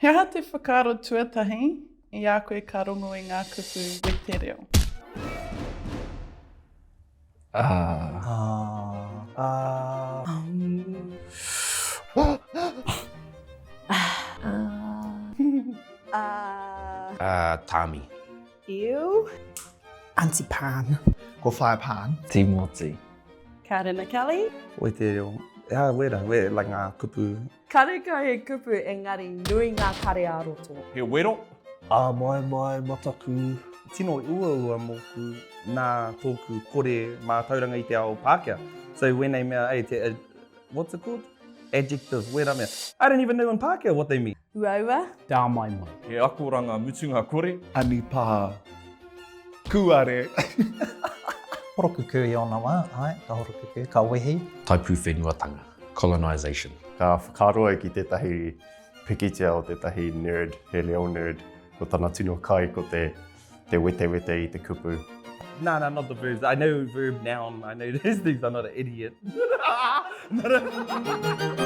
He aha te whakaaro tuatahi i a koe ka rongo i ngā kupu wetereo? Tāmi. Ew. Aunty Pan. Ko Whaea Pan. Tīmoti. Karena Kelly. Wetereo. Ā, wera, wera, like ngā kupu Karekau he kupu engari nui ngā kare ā-roto. He wero. Āmaimai, mataku. Tino uaua mōku nā tōku kore mātauranga i te ao Pākehā. So wēnei mea, ei, te, what's it called? Adjective, wērā mea. I don't even know in Pākehā what they mean. Uaua. Te āmaimai. He akoranga mutunga kore. Anipā. Kūare. Horokukū i ōna wā, āe, ka horokukū, ka wehi. Taipūwhenuatanga. Colonisation. Ka whakaaro au ki tētahi pikitia o tētahi nerd, he reo nerd, ko tana tino kai ko te, te wetewete i te kupu. Nah, nah, not the verbs. I know verb, noun, I know those things, I'm not an idiot. Not a...